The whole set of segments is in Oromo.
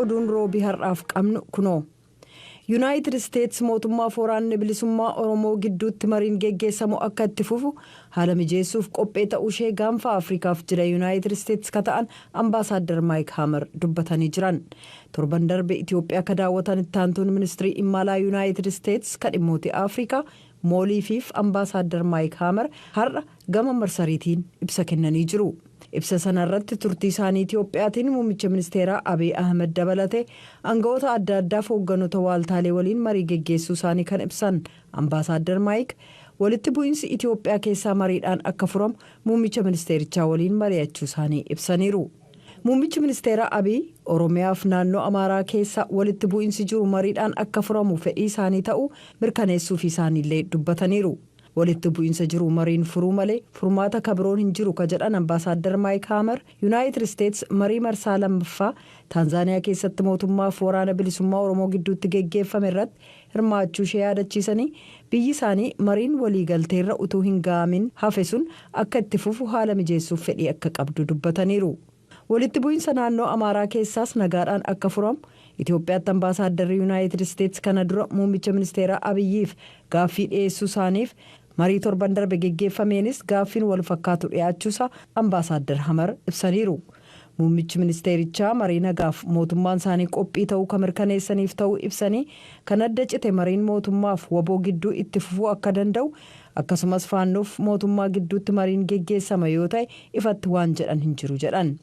Oduun Roobii har'aaf qabnu kunoo. Yuunaayitid Isteets mootummaa waraanni bilisummaa Oromoo gidduutti mariin geggeessamu akka itti fufu haala mijeessuuf qophee ta'uu ishee Gaanfa Afrikaaf jira Yuunaayitid Isteets ka ta'an Ambaasaaddar Maayik Haamar dubbatanii jiran. Torban darbe Itiyoophiyaa ka daawwatan itti aantuun ministirii imaalaa Yuunaayitid Isteets ka dhimmoota Afrikaa Moolii Fiif Ambaasaaddar Maayik Haamar har'a gama marsariitiin ibsa kennanii jiru. Ibsa sana irratti turtii isaanii Itiyoophiyaatiin muummicha ministeeraa Abiy Ahmed dabalatee aangawoota adda addaaf hoogganoota waaltaalee waliin marii geggeessuu isaanii kan ibsan Ambaasaaddar Maayik, walitti bu'iinsi Itiyoophiyaa keessaa mariidhaan akka furamu muummicha ministeerichaa waliin mari'achuu isaanii ibsaniiru. Muummichi ministeeraa Abiy Oromiyaaf naannoo Amaaraa keessa walitti bu'iinsi jiru mariidhaan akka furamu fedhii isaanii ta'uu mirkaneessuuf isaaniillee dubbataniiru. Walitti bu'iinsa jiru mariin furuu malee furmaata kabiroon hin jiru ka jedhan Ambaasaaddar Maayik Haamar, Yuunaayitid Isteets marii marsaa lammaffaa Taanzaaniyaa keessatti mootummaaf Waraana Bilisummaa Oromoo gidduutti geggeeffame irratti hirmaachuu ishee yaadachiisanii, biyyi isaanii mariin waliigalteerra utuu hin ga'amin hafe sun akka itti fufu haala mijeessuuf fedhii akka qabdu dubbataniiru. Walitti bu'iinsa naannoo Amaaraa keessaas nagaadhaan akka furamu Itoophiyaatti Ambaasaadarri Yuunaayitid Isteets kana dura muummicha ministeeraa Abiyyiif gaaffii dhiyeessuu isaaniif, marii torban darbe geggeeffameenis gaaffiin wal fakkaatu dhiyaachuusaa Ambaasaaddar Hamar ibsaniiru. Muummichi ministeerichaa marii nagaaf mootummaan isaanii qophii ta'uu kan mirkaneessaniif ta'uu ibsanii, kan adda cite mariin mootummaaf WBO gidduu itti fufuu akka danda'u, akkasumas Faannoof mootummaa gidduutti mariin geggeessama yoo ta'e ifatti waan jedhan hin jiru jedhan.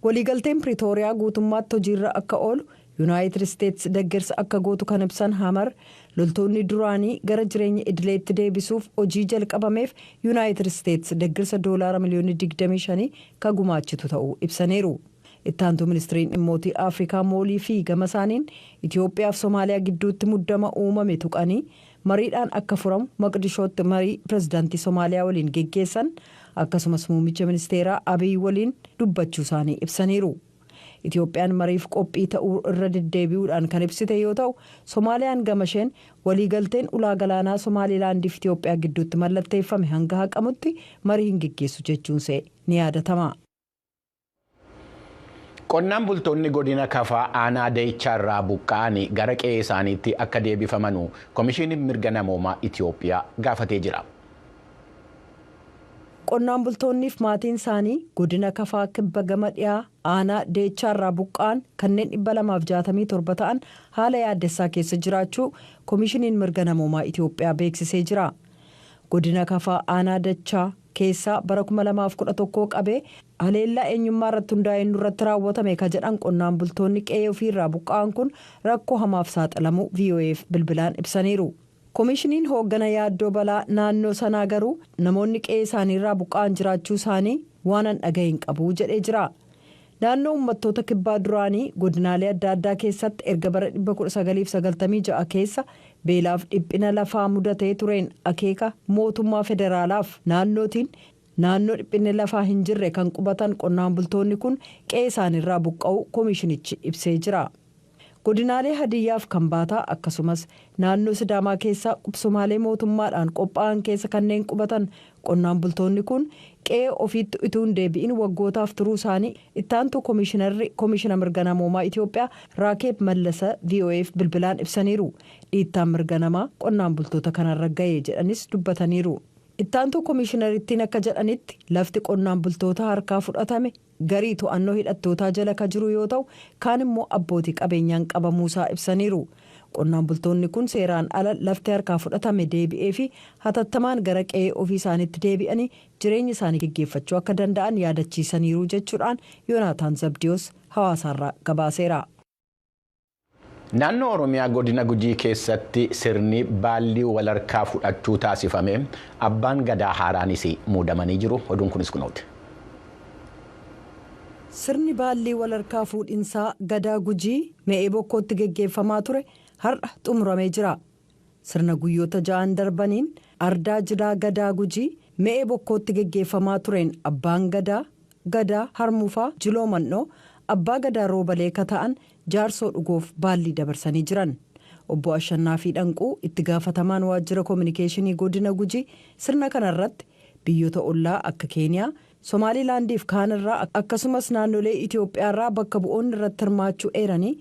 Waliigalteen Piriitooriyaa guutummaatti hojiirra akka oolu Yuunaayitid Isteets deggersa akka gootu kan ibsan Hamar, loltoonni duraanii gara jireenya idileetti deebisuuf hojii jalqabameef Yuunaayitid Isteets deggersa doolaara miliyoona 25 ka gumaachitu ta'uu ibsaniiru. Ittaantuu ministiriin dhimmootii Afrikaa Moolii Fi gama isaaniin Itiyoophiyaa fi Somaaliyaa gidduutti muddama uumame tuqanii, mariidhaan akka furamu Maqdishootti marii pirezidaantii Somaaliyaa waliin geggeessan, akkasumas muummicha ministeeraa Abiy waliin dubbachuu isaanii ibsaniiru. Itiyoophiyaan mariif qophii ta'uu irra deddeebi'uudhaan kan ibsite yoo ta'u, Somaaliyaan gama isheen waliigalteen ulaa galaanaa Somaalilaandiif Itiyoophiyaa gidduutti mallatteeffame hanga haqamutti marii hin geggeessu jechuunsee ni yaadatama. Qonnaan bultoonni godina Kafaa aanaa Dayichaa irraa buqqa'anii gara qe'ee isaaniitti akka deebifamanu Komishiiniin Mirga Namoomaa Itiyoophiyaa gaafatee jira. Qonnaan bultoonniif maatiin isaanii godina Kafaa kibba gama dhiyaa aanaa Deechaa irraa buqqa'an kanneen 267 ta'an haala yaaddessaa keessa jiraachuu Komishiniin Mirga Namoomaa Itiyoophiyaa beeksisee jira. Godina Kafaa aanaa Dachaa keessaa bara 2011 qabee haleellaa eenyummaa irratti hundaa'een nurratti raawwatame ka jedhan qonnaan bultoonni qe'ee ofiirraa buqqa'an kun rakkoo hamaaf saaxilamuu VOAf bilbilaan ibsaniiru. Komishiniin hooggana yaaddoo balaa naannoo sanaa garuu namoonni qe'ee isaaniirraa buqqa'an jiraachuu isaanii waan an dhaga'e hin qabu jedhee jira. Naannoo Uummattoota Kibbaa duraanii godinaalee adda addaa keessatti erga bara 1996 keessa beelaaf dhiphina lafaa mudatee tureen akeeka mootummaa federaalaaf naannootiin naannoo dhiphinni lafaa hin jirre kan qubatan qonnaan bultoonni kun qe'ee isaaniirraa buqqa'uu komishinichi ibsee jira. Godinaalee Hadiyyaaf Kambaataa, akkasumas naannoo Sidaamaa keessaa qubsumaalee mootummaadhaan qophaa'an keessa kanneen qubatan qonnaan bultoonni kun qe'ee ofiitti utuu hin deebi'in waggootaaf turuu isaanii ittaantuu komishinarri Komishina Mirga Namoomaa Itiyoophiyaa Raakeeb Mallasa VOAf bilbilaan ibsaniiru. Dhiittaan mirga namaa qonnaan bultoota kanarra ga'e jedhanis dubbataniiru. Ittaantuu komishinerittiin akka jedhanitti, lafti qonnaan bultoota harkaa fudhatame garii to'annoo hidhattootaa jala ka jiru yoo ta'u, kaan immoo abbootii qabeenyaan qabamuusaa ibsaniiru. Qonnaan bultoonni kun seeraan ala lafti harkaa fudhatame deebi'ee fi hatattamaan gara qe'ee ofii isaaniitti deebi'anii jireenya isaanii geggeeffachuu akka danda'an yaadachiisaniiru jechuudhaan Yoonaataan Zabdiyoos Hawaasaarraa gabaaseera. Naannoo Oromiyaa godina Gujii keessatti sirni baallii walharkaa fudhachuu taasifame, abbaan gadaa haaraanis muudamanii jiru. Oduun kunis kunooti. Sirni baallii walharkaa fuudhinsaa Gadaa Gujii Me'ee Bokkootti geggeeffamaa ture har'a xumuramee jira. Sirna guyyoota ja'an darbaniin ardaa jilaa Gadaa Gujii Me'ee Bokkootti geggeeffamaa tureen abbaan Gadaa Gadaa Harmufaa Jiloo Mandhoo abbaa Gadaa Roobalee ka ta'an Jaarsoo Dhugoof baallii dabarsanii jiran. Obbo Ashannaafii Dhanquu, itti gaafatamaan waajjira kominikeeshinii godina Gujii, sirna kana irratti biyyoota ollaa akka Keeniyaa, Somaalilaandiif kaanirraa akkasumas naannolee Itoophiyaarraa bakka bu'oonni irratti hirmaachuu eeranii,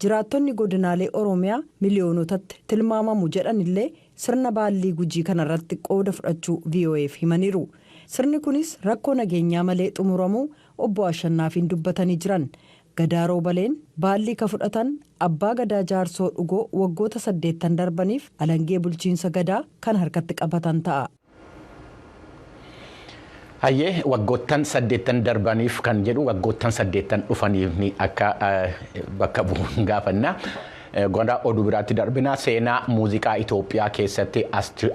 jiraattonni godinaalee Oromiyaa miliyoonotatti tilmaamamu jedhan illee sirna baallii Gujii kanarratti qooda fudhachuu VOAf himaniiru. Sirni kunis rakkoo nageenyaa malee xumuramuu obbo Ashannaafiin dubbatanii jiran. Gadaa Roobaleen baallii ka fudhatan Abbaa Gadaa Jaarsoo Dhugoo waggoota 80 darbaniif alangee bulchiinsa gadaa kan harkatti qabatan ta'a. Hayyee, waggoottan 80 darbaniif kan jedhu waggoottan 80 dhufaniif akka bakka bu'uun gaafanna. Gara oduu biraatti darbina. Seenaa muuziqaa Itoophiyaa keessatti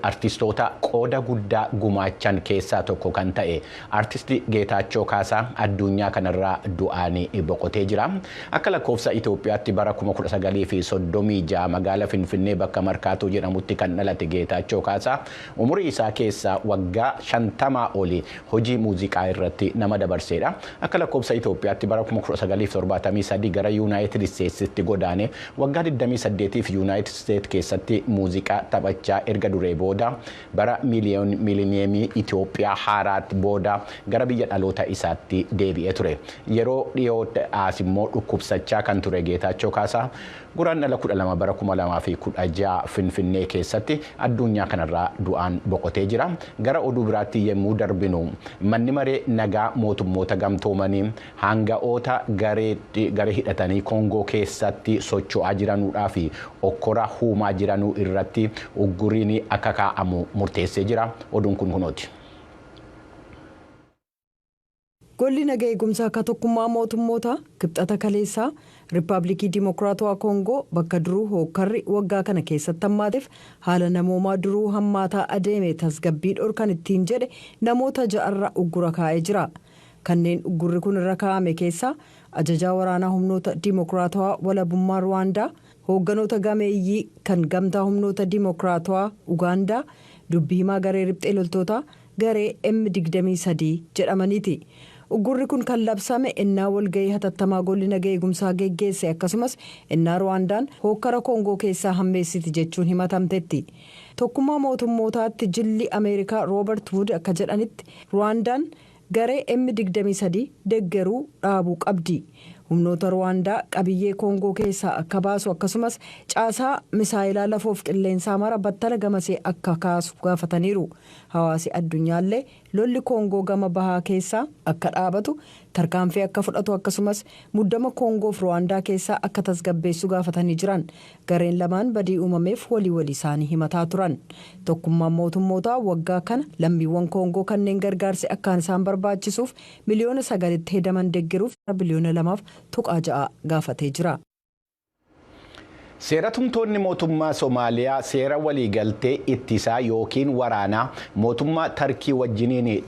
artistoota qooda guddaa gumaachan keessaa tokko kan ta'e artisti Geetaachoo Kaasaa addunyaa kanarraa du'aan boqotee jira. Akka lakkoofsa Itoophiyaatti bara 1936 magaalaa Finfinnee bakka Markaatoo jedhamutti kan dhalate Geetaachoo Kaasaa umurii isaa keessaa waggaa 50 olii hojii muuziqaa irratti nama dabarseedha. Akka lakkoofsa Itoophiyaatti bara 1973 gara Yuunaayitid Isteetsitti godaane. Waggaa 28f Yuunaayitid Isteet keessatti muuziqaa taphachaa erga duree booda bara miilineemii Itoophiyaa haaraatti booda gara biyya dhaloota isaatti deebi'ee ture. Yeroo dhiyoo as immoo dhukkubsachaa kan ture Geetaachoo Kaasaa Guraandhala 12 bara 2016 Finfinnee keessatti addunyaa kanarraa du'aan boqotee jira. Gara oduu biraatti yemmuu darbinu, manni maree nagaa mootummoota gamtoomanii hanga'oota garee hidhatanii Koongoo keessatti socho'aa jiranuudhaa fi okkora huumaa jiranuu irratti ugguriin akka kaa'amu murteessee jira. Oduun kun kunooti. Golli naga eegumsaa akka Tokkummaa Mootummoota Kibxata kaleessaa Riippaabilikii Dimokiraatawaa Koongoo bakka duruu hookkarri waggaa kana keessatti hammaateef haala namoomaa duruu hammaataa adeeme tasgabbii dhorkan ittiin jedhe namoota ja'arra uggura kaa'ee jira. Kanneen uggurri kun irra kaa'ame keessaa ajajaa waraanaa humnoota dimokiraatawaa walabummaa Ruwaandaa, hoogganoota gameeyyii kan gamtaa humnoota dimokiraatawaa Ugaandaa, dubbii himaa garee riphxee loltootaa garee M23 jedhamaniiti. Uggurri kun kan labsame innaa walgahii hatattamaa golli naga eegumsaa geggeesse, akkasumas innaa Ruwaandaan hookkara Koongoo keessaa hammeessiti jechuun himatamtetti. Tokkummaa Mootummootaatti jilli Ameerikaa Roobert Wood akka jedhanitti, Ruwaandaan garee M23 deggeruu dhaabuu qabdi. Humnoota Ruwaandaa qabiyyee Koongoo keessaa akka baasu, akkasumas caasaa misaayilaa lafoof qilleensaa mara battala gamasee akka kaasu gaafataniiru. Hawaasi addunyaallee lolli Koongoo gama bahaa keessaa akka dhaabatu tarkaanfii akka fudhatu, akkasumas muddama Koongoof Ruwaandaa keessaa akka tasgabbeessu gaafatanii jiran. Gareen lamaan badii uumameef walii walii isaanii himataa turan. Tokkummaan Mootummootaa waggaa kana lammiiwwan Koongoo kanneen gargaarsi akkaan isaan barbaachisuuf 9 miliyoona hedaman deggeruuf biliyoona 2.6 gaafatee jira. Seera tumtoonni mootummaa Somaaliyaa seera waliigaltee ittisaa yookiin waraanaa mootummaa Tarkii wajjiniin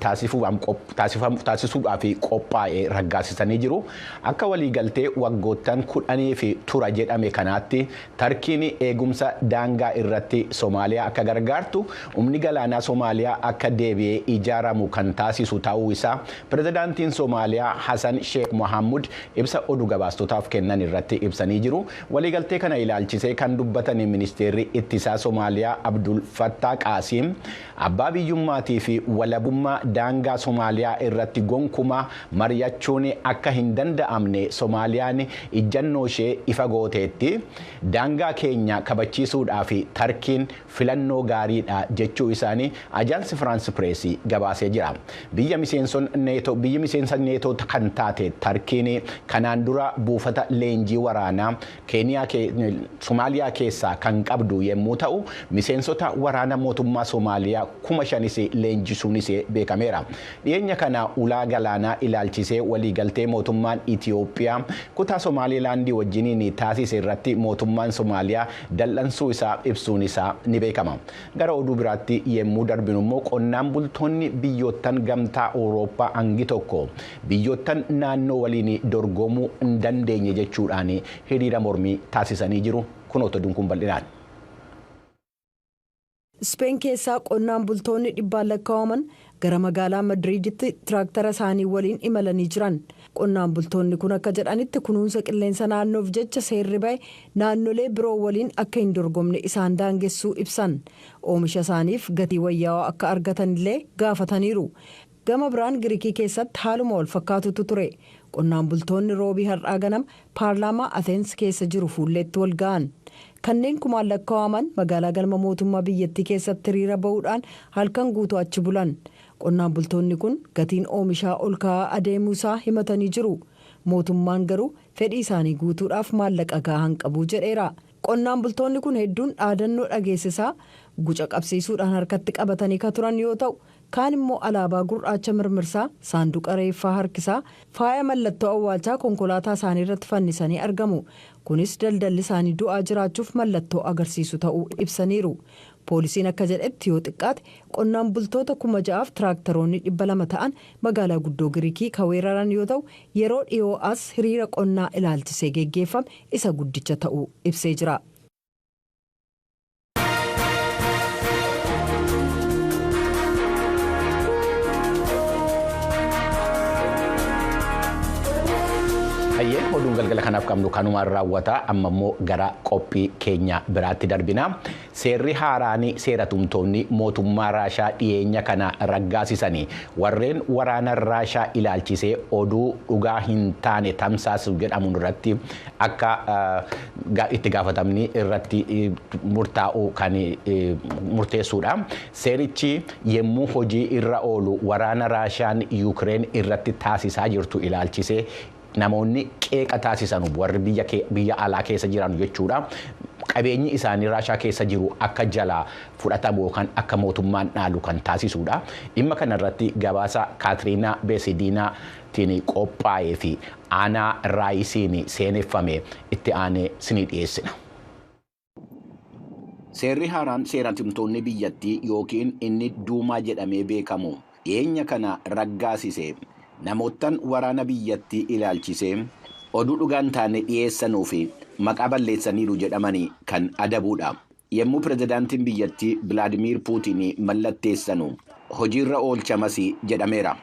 taasisuudhaaf qophaa'e raggaasisanii jiru. Akka waliigaltee waggoottan 10 fi tura jedhame kanaatti, Tarkiin eegumsa daangaa irratti Somaaliyaa akka gargaartu, humni galaanaa Somaaliyaa akka deebi'ee ijaaramu kan taasisu ta'uu isaa pirezidaantiin Somaaliyaa Hassan Sheekh Mohammud ibsa oduu gabaastotaaf kennan irratti ibsanii jiru. Waliigaltee kana ilaalchisee kan dubbatan ministeerri ittisaa Somaaliyaa Abdul Fattah Qaasiim, abbaa biyyummaatii fi walabummaa daangaa Somaaliyaa irratti gonkumaa mari'achuun akka hin danda'amne Somaaliyaan ijjannoo ishee ifa gooteetti. Daangaa keenya kabachiisuudhaaf Tarkiin filannoo gaariidha jechuu isaanii Ajaansi Firaans Pireesii gabaasee jira. Biyya miseensa Neetoo kan taate Tarkiin kanaan dura buufata leenjii waraanaa Keeniyaa Somaaliyaa keessaa kan qabdu yommuu ta'u, miseensota waraana mootummaa Somaaliyaa 5,000s leenjisuunis beekameera. Dhiyeenya kana ulaa galaanaa ilaalchisee waliigaltee mootummaan Itiyoophiyaa kutaa Somaalilaandii wajjiniin taasise irratti mootummaan Somaaliyaa dal'ansuu isaa ibsuun isaa ni beekama. Gara oduu biraatti yommuu darbinu immoo, qonnaan bultoonni biyyoottan Gamtaa Awurooppaa hangi tokko biyyoottan naannoo waliin dorgomuu hin dandeenye jechuudhaan hiriira mormii taasisanii jiru. Kun oduun kun bal'inaan. Speen keessaa qonnaan bultoonni dhibbaan lakkaa'aman gara magaalaa Madriiditti tiraaktara isaanii waliin imalanii jiran. Qonnaan bultoonni kun akka jedhanitti, kunuunsa qilleensa naannoof jecha seerri bahe naannolee biroo waliin akka hin dorgomne isaan daangessuu ibsan. Oomisha isaaniif gatii wayyaawaa akka argatanillee gaafataniiru. Gama biraan Giriikii keessatti haaluma wal fakkaatutu ture. Qonnaan bultoonni Roobii har'aa ganama paarlaamaa Ateensi keessa jiru fuulleetti wal ga'an. Kanneen kumaan lakkaa'aman magaalaa galma mootummaa biyyattii keessatti hiriira ba'uudhaan halkan guutuu achi bulan. Qonnaan bultoonni kun gatiin oomishaa ol ka'aa adeemuusaa himatanii jiru. Mootummaan garuu fedhii isaanii guutuudhaaf maallaqa gahaa hin qabu jedheera. Qonnaan bultoonni kun hedduun dhaadannoo dhageessisaa guca qabsiisuudhaan harkatti qabatanii ka turan yoo ta'u, kaan immoo alaabaa gurraacha mirmirsaa, saanduqa reeffaa harkisaa, faaya mallattoo awwaalchaa konkolaataa isaanii irratti fannisanii argamu. Kunis daldalli isaanii du'aa jiraachuuf mallattoo agarsiisu ta'uu ibsaniiru. Poolisiin akka jedhetti, yoo xiqqaate qonnaan bultoota 6,000f tiraaktaroonni 200 ta'an magaalaa guddoo Giriikii kan weeraran yoo ta'u, yeroo dhiyoo as hiriira qonnaa ilaalchisee geggeeffame isa guddicha ta'uu ibsee jira. Hayyee, oduun galgala kanaaf qabnu kanumaan raawwata. Amma immoo gara qophii keenya biraatti darbina. Seerri haaraan seera tumtoonni mootummaa Raashaa dhiyeenya kana raggaasisanii warreen waraana Raashaa ilaalchisee oduu dhugaa hin taane tamsaasu jedhamuun irratti akka itti gaafatamni irratti murtaa'u kan murteessuudha. Seerichi yemmuu hojii irra oolu waraana Raashaan Yuukireen irratti taasisaa jirtu ilaalchisee namoonni qeeqa taasisan, warri biyya alaa keessa jiran jechuudha. Qabeenyi isaanii Raashaa keessa jiru akka jalaa fudhatamu yookaan akka mootummaan dhaalu kan taasisudha. Dhimma kanarratti gabaasa Kaatiriinaa Beesidiinaatiin qophaa'ee fi Aanaa Raayisiin seeneffame itti aanee sinii dhiyeessina. Seerri haaraan seeratumtoonni biyyattii yookiin inni Duumaa jedhamee beekamu dhiyeenya kana raggaasise namoottan waraana biyyattii ilaalchisee oduu dhugaan taane dhiyeessanuu fi maqaa balleessaniiru jedhamanii kan adabuudha. Yommuu pirezidaantiin biyyattii Bilaadimiir Puutiin mallatteessanu hojiirra oolchamas jedhameera.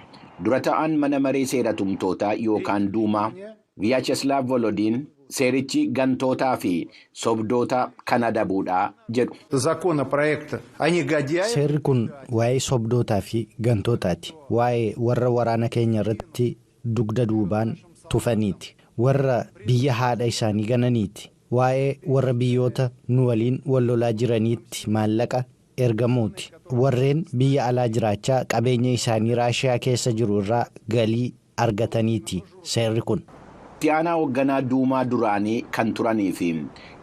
Dura ta'an mana maree seeratumtootaa yookaan Duumaa Viyaacheslav Volodiin seerichi gantootaa fi sobdoota kan adabuudha jedhu. Законопроекта о негодяях. Seerri kun waa'ee sobdootaa fi gantootaati. Waa'ee warra waraana keenya irratti dugda duubaan tufaniiti. Warra biyya haadha isaanii gananiiti. Waa'ee warra biyyoota nu waliin wal lolaa jiraniitti maallaqa ergamuuti. Warreen biyya alaa jiraachaa qabeenya isaanii Raashiyaa keessa jiru irraa galii argataniiti seerri kun. Itti aanaa hoogganaa Duumaa duraanii kan turanii fi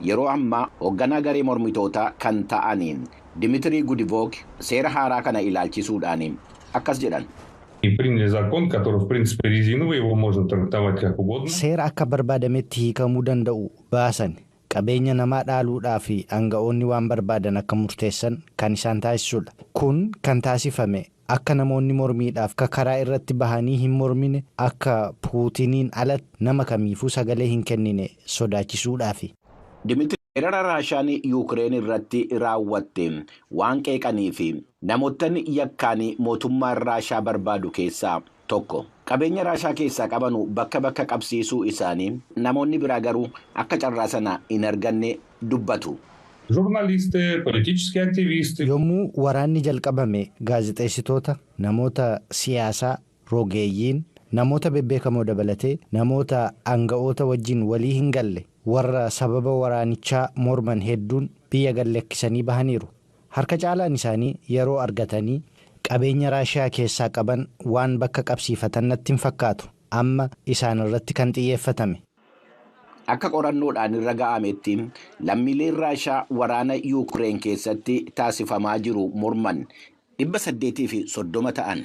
yeroo ammaa hoogganaa garee mormitootaa kan ta'aniin Dimitirii Gudivook seera haaraa kana ilaalchisuudhaan akkas jedhan. И приняли закон, который, в принципе, резиновый, его можно трактовать как угодно. Seera akka barbaadametti hiikamuu danda'u baasan. Qabeenya namaa dhaaluudhaa fi aanga'oonni waan barbaadan akka murteessan kan isaan taasisudha. Kun kan taasifame akka namoonni mormiidhaaf karaa irratti bahanii hin mormine, akka Puutiniin alatti nama kamiifuu sagalee hin kennine sodaachisuudhaafi. Dimitri weerara Raashaan Yuukireen irratti raawwatte waan qeeqanii fi namootni yakkaan mootummaan Raashaa barbaadu keessaa tokko. Qabeenya Raashaa keessaa qabanu bakka bakka qabsiisuu isaanii namoonni biraa garuu akka carraa sana hin arganne dubbatu. Журналисты, политические активисты. Yommuu waraanni jalqabame gaazexeessitoota, namoota siyaasaa, rogeeyyiin, namoota bebbeekamoo dabalatee namoota aanga'oota wajjin walii hin galle, warra sababa waraanichaa morman hedduun biyya gallakkisanii bahaniiru. Harka caalaan isaanii yeroo argatanii qabeenya Raashiyaa keessaa qaban waan bakka qabsiifatan natti hin fakkaatu. Amma isaan irratti kan xiyyeeffatame. Akka qorannoodhaan irra ga'ametti, lammiileen Raashaa waraana Yuukireen keessatti taasifamaa jiru morman 830 ta'an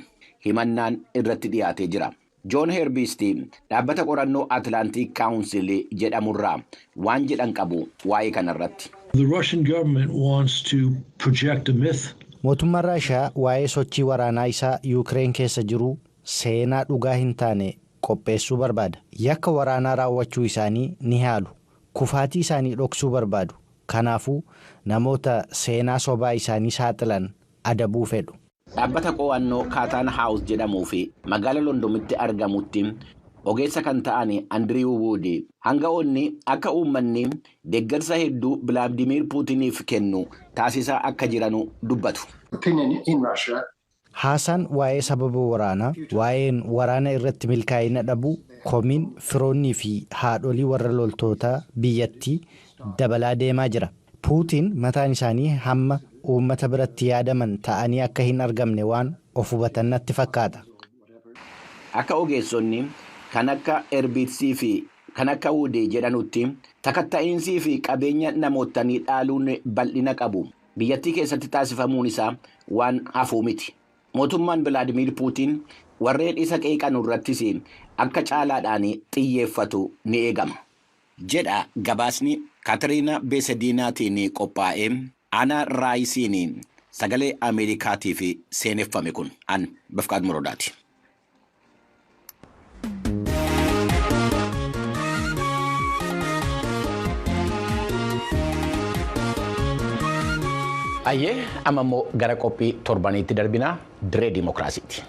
himannaan irratti dhiyaatee jira. Joon Heerbisti dhaabbata qorannoo Atlantic Council jedhamurraa waan jedhan qabu waa'ee kanarratti. The Russian government wants to project a myth. Mootummaan Raashiyaa waa'ee sochii waraanaa isaa Yuukireen keessa jiru seenaa dhugaa hin taane qopheessuu barbaada. Yakka waraanaa raawwachuu isaanii ni haalu. Kufaatii isaanii dhoksuu barbaadu. Kanaafuu namoota seenaa sobaa isaanii saaxilan adabuu fedhu. Dhaabbata qo'annoo Chatham House jedhamuu fi magaala Londonitti argamutti ogeessa kan ta'an Andiriiw Wuud, hanga'oonni akka uummanni deeggarsa hedduu Bilaadimiir Puutiniif kennu taasisaa akka jiranu dubbatu. Haasaan waa'ee sababa waraanaa, waa'een waraana irratti milkaa'ina dhabuu, komiin firoonnii fi haadholii warra loltoota biyyattii dabalaa deemaa jira. Puutiin mataan isaanii hamma uummata biratti yaadaman ta'anii akka hin argamne waan of hubatan natti fakkaata. Akka ogeessonni kan akka Erbiitsii fi kan akka Wuudee jedhanutti takatta'iinsii fi qabeenya namootanii dhaaluun bal'ina qabu. Biyyattii keessatti taasifamuun isaa waan hafuu miti. Mootummaan Bilaadimiir Puutiin warreen isa qeeqanu irrattis akka caalaadhaan xiyyeeffatu ni eegama. Jedha gabaasni Kaatariina Beesediinaatiin qophaa'ee Aanaa Raayisiin sagalee Ameerikaatiif seeneffame kun an Bafqaad Morodaati. Ayyee amma immoo gara qophii torbaniitti darbinaa diree dimookiraasiiti.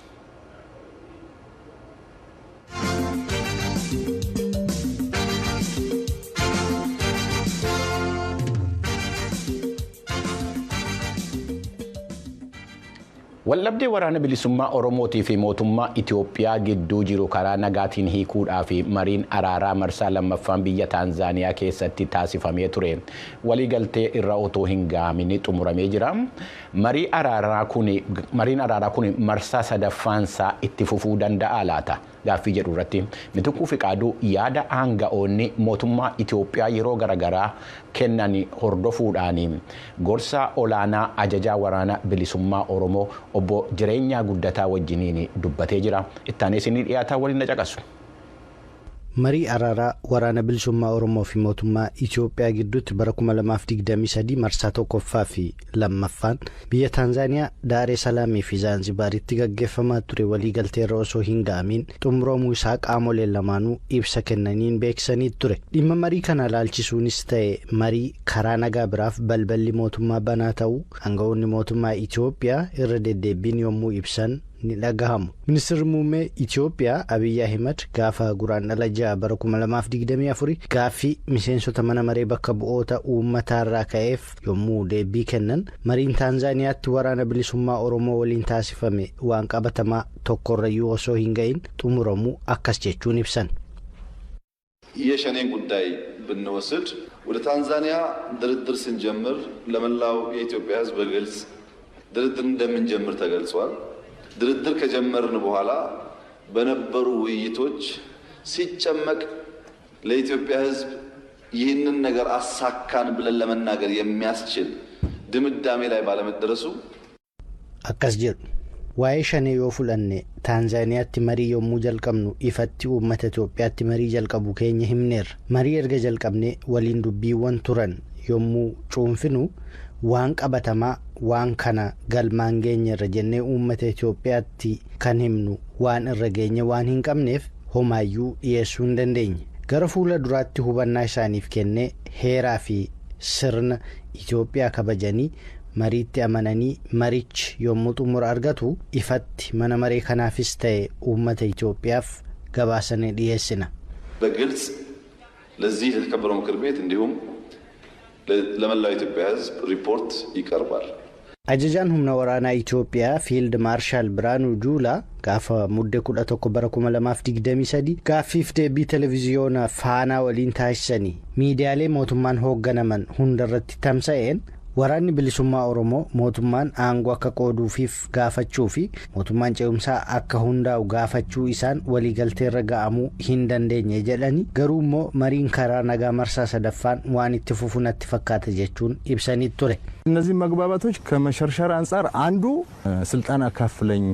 Waldhabdee waraana bilisummaa Oromootii fi mootummaa Itoophiyaa gidduu jiru karaa nagaatiin hiikuudhaa fi mariin araaraa marsaa lammaffaan biyya Taanzaaniyaa keessatti taasifamee ture. Waliigaltee irra otoo hin ga'amin xumuramee jira. Mariin araaraa kun marsaa sadaffaansaa itti fufuu danda'a laata? Gaaffii jedhu irratti Mitikkuu Fiqaaduu yaada aanga'oonni mootummaa Itoophiyaa yeroo garaagaraa kennan hordofuudhaan gorsa olaanaa ajajaa waraana bilisummaa Oromoo obbo Jireenyaa Guddataa wajjiniin dubbatee jira. Ittaanis inni dhiyaataa waliin na caqasu. Marii araaraa waraana bilisummaa Oromoo fi mootummaa Itoophiyaa gidduutti bara 2023 marsaa tokkoffaa fi lammaffaan biyya Taanzaaniyaa Daaree Salaamii fi Zaanzibaaritti gaggeeffamaa ture waliigalteerra osoo hin ga'amin xumuramuu isaa qaamoleen lamaanuu ibsa kennaniin beeksisanii ture. Dhimma marii kana ilaalchisuunis ta'e marii karaa nagaa biraaf balballi mootummaa banaa ta'uu aangawoonni mootummaa Itoophiyaa irra deddeebiin yommuu ibsan ni dhagahamu. Ministeerri muummee Itoophiyaa Abiyyi Ahimad gaafa guraandhala 6 bara 2024 gaaffii miseensota mana maree bakka bu'oota uummataarraa ka'eef yommuu deebii kennan mariin Taanzaaniyaatti waraana bilisummaa Oromoo waliin taasifame waan qabatamaa tokkorrayyuu osoo hin ga'in xumuramuu akkas jechuun ibsan. የሸኔን ጉዳይ ብንወስድ ወደ ታንዛኒያ ድርድር ስንጀምር ለመላው የኢትዮጵያ ሕዝብ በግልጽ ድርድር እንደምንጀምር ተገልጿል። ድርድር ከጀመርን በኋላ በነበሩ ውይይቶች ሲጨመቅ ለኢትዮጵያ ሕዝብ ይህንን ነገር አሳካን ብለን ለመናገር የሚያስችል ድምዳሜ ላይ ባለመደረሱ akkas jedhu. Waa'ee shanee yoo fudhanne Taanzaaniyaatti marii yommuu jalqabnu ifatti uummata Itoophiyaatti marii jalqabu keenya himneerra. Marii erga jalqabnee waliin dubbiiwwan turan yommuu cuunfinu waan qabatamaa waan kana galmaan geenyerra jennee uummata Itoophiyaatti kan himnu waan irra geenye waan hin qabneef homaayyuu dhiyeessuu hin dandeenye. Gara fuula duraatti hubannaa isaaniif kennee heeraa fi sirna Itoophiyaa kabajanii mariitti amananii marichi yommuu xumura argatu ifatti mana maree kanaafis ta'e uummata Itoophiyaaf gabaasanii dhiyeessina. በግልጽ ለዚህ ለተከበረው ምክር ቤት እንዲሁም ለመላው ኢትዮጵያ ሕዝብ ሪፖርት ይቀርባል። Ajajaan humna waraanaa Itoophiyaa Fiild Maarshaal Biraanuu Juulaa gaafa mudde 11 bara 2023 gaaffiif deebii televiziyoona Faanaa waliin taasisanii miidiyaalee mootummaan hoogganaman hundarratti tamsa'een waraanni bilisummaa Oromoo mootummaan aangoo akka qooduufiif gaafachuu fi mootummaan ce'umsaa akka hundaa'u gaafachuu isaan waliigalteerra ga'amuu hin dandeenye jedhanii garuu immoo mariin karaa nagaa marsaa sadaffaan waan itti fufu natti fakkaata jechuun ibsanii ture. እነዚህ መግባባቶች ከመሸርሸር አንጻር አንዱ ስልጣን አካፍለኝ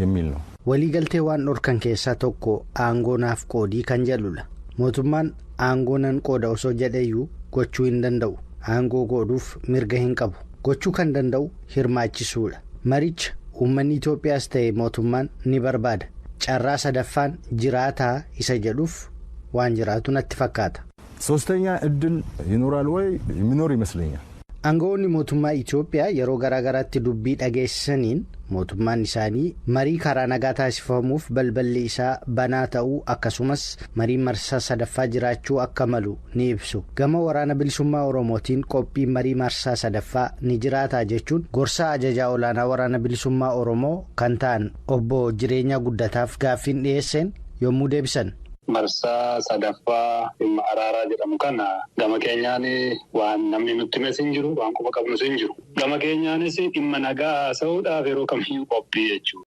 የሚል ነው። Waliigaltee waan dhorkan keessaa tokko aangoo naaf qoodii kan jedhudha. Mootummaan aangoo nan qooda osoo jedheyyuu gochuu hin danda'u. Aangoo qooduuf mirga hin qabu. Gochuu kan danda'u hirmaachisuudha. Maricha uummanni Itoophiyaas ta'e mootummaan ni barbaada. Carraa sadaffaan jiraataa isa jedhuuf waan jiraatu natti fakkaata. ሶስተኛ እድል ይኖራል ወይ? የሚኖር ይመስለኛል። Aangawoonni mootummaa Itoophiyaa yeroo garaagaraatti dubbii dhageessisaniin Mootummaan isaanii marii karaa nagaa taasifamuuf balballi isaa banaa ta'uu akkasumas marii marsaa sadaffaa jiraachuu akka malu ni ibsu. Gama Waraana Bilisummaa Oromootiin qophii marii marsaa sadaffaa ni jiraata jechuun gorsaa ajajaa olaanaa Waraana Bilisummaa Oromoo kan ta'an obbo Jireenyaa Guddataaf gaaffiin dhiyeesseen yommuu deebisan. Marsaa sadaffaa dhimma araaraa jedhamu kana gama keenyaan waan namni nutti himes hin jiru, waan quba qabnus hin jiru. Gama keenyaanis dhimma nagaa haasa'uudhaaf yeroo kamiyyuu qophii jechuudha.